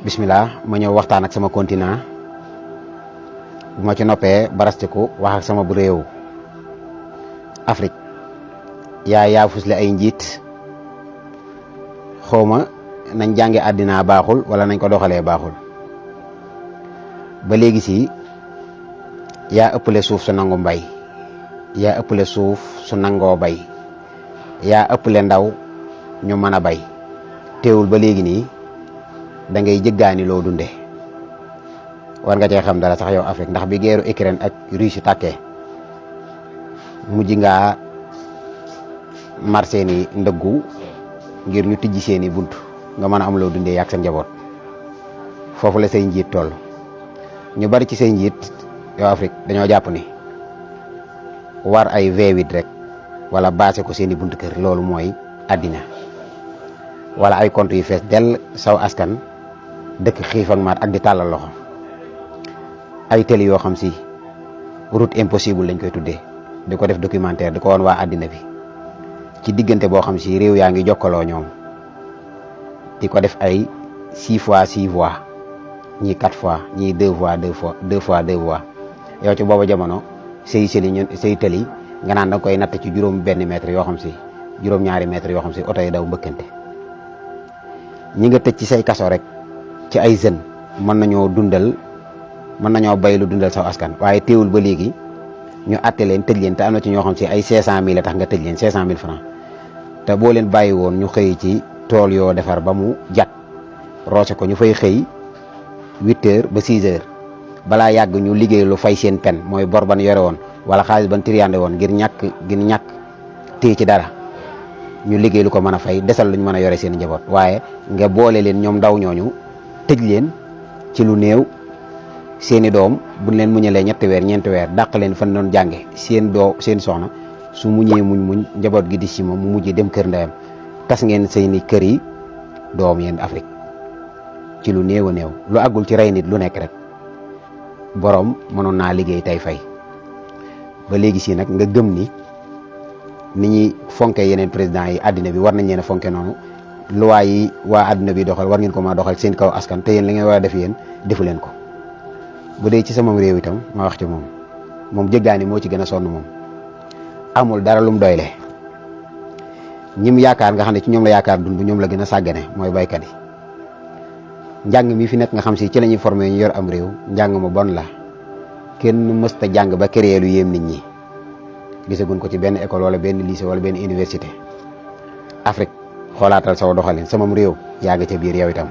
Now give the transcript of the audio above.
bismillah ma ñëw waxtaan ak sama continent bu ma ci noppee barastiku wax ak sama bu réew Afrique yaafusle ay njiit xawma nañ jànge àddina baaxul wala nañ ko doxalee baaxul ba léegi si yaa ëppale suuf su nangu mbay yaa ëppale suuf su nangoo bay yaa ëppale ndaw ñu mën a bay teewul ba léegi nii da ngay jëggaani loo dunde war nga cee xam dara sax yow Afrique ndax bi guerru Ukraine ak Russie tàkkee mujj ngaa mar seeni ndëggu ngir ñu tijji seeni bunt nga mën a am loo dundee yàgg sa njaboot foofu la say njiit toll ñu bari ci say njiit yow Afrique dañoo jàpp ni war ay V8 rek wala baase ko seeni bunt kër loolu mooy àddina wala ay compte yu fees dell saw askan dëkk xiif ak mar ak di tàllal loxo ay télé yoo xam si route impossible lañ koy tuddee di ko def documentaire di ko woon waa àddina bi ci diggante boo xam si réew yaa ngi jokkaloo ñoom di ko def ay 6x6 voies ñii 4 fois ñii 2 fois 2 fois yow ci booba jamono say tëli nga naan da nga koy natt ci juróom benn mètre yoo xam si juróom ñaari mètre yoo xam si oto yi daw mbëkkante ñi nga tëj ci say kaso rek ci ay jeunes mën nañoo bay lu dundal saw askan waaye teewul ba léegi ñu àtte leen tëj leen te am na ci ñoo xam si ay 500000 la tax nga tëj leen 500000 francs te boo leen bàyyi woon ñu xëy ci tool yoo defar ba mu jag roose ko ñu fay xëy 8h ba 6h balaa yàgg ñu liggéey lu fay seen pen mooy bor ban yore woon wala xaalis ban triandé woon ngir ñàkk téye ci dara ñu liggéey lu ko mën a fay desal luñ mën a yore seen njaboot waaye nga boole leen ñoom ndaw ñooñu tëj leen ci lu néew seeni doom buñ leen muñalee ñetti weer ñeenti weer dàq leen fan doon jànge seen soxna su muñee muñ njaboot gi di si moom mu mujj dem kër ndeyam tas ngeen seeni kër yi doom yéen Afrique ci lu néew a néew lu àggul ci rey nit lu nekk rek borom mënoon naa liggéey tey fay ba léegi si nag nga gëm ni ñuy fonke yeneen président yi àddina bi war nañ leen a fonke noonu loi yi waa àddina bi doxal war ngeen ko ma doxal seen kaw askan te yéen li ngeen war a def yéen defu leen ko bu dee ci sama réew itam ma wax ci moom jëggaani moo ci gën a sonn moom amul dara lum doyle ñim yaakaar nga xam ne ci ñoom la yaakaar dund ñoom la gën a sàggane mooy baykat yi njàng mi fi nekk nga xam si ci la ñuy formé ñu yor am réew njàng ma bon la kenn mësta jàng ba créer lu yéem nit ñi gisaguñ ko ci benn école wala benn lycée wala benn université Afrique xoolaatal saw doxalin samam réew yaa nga ca biir yow itam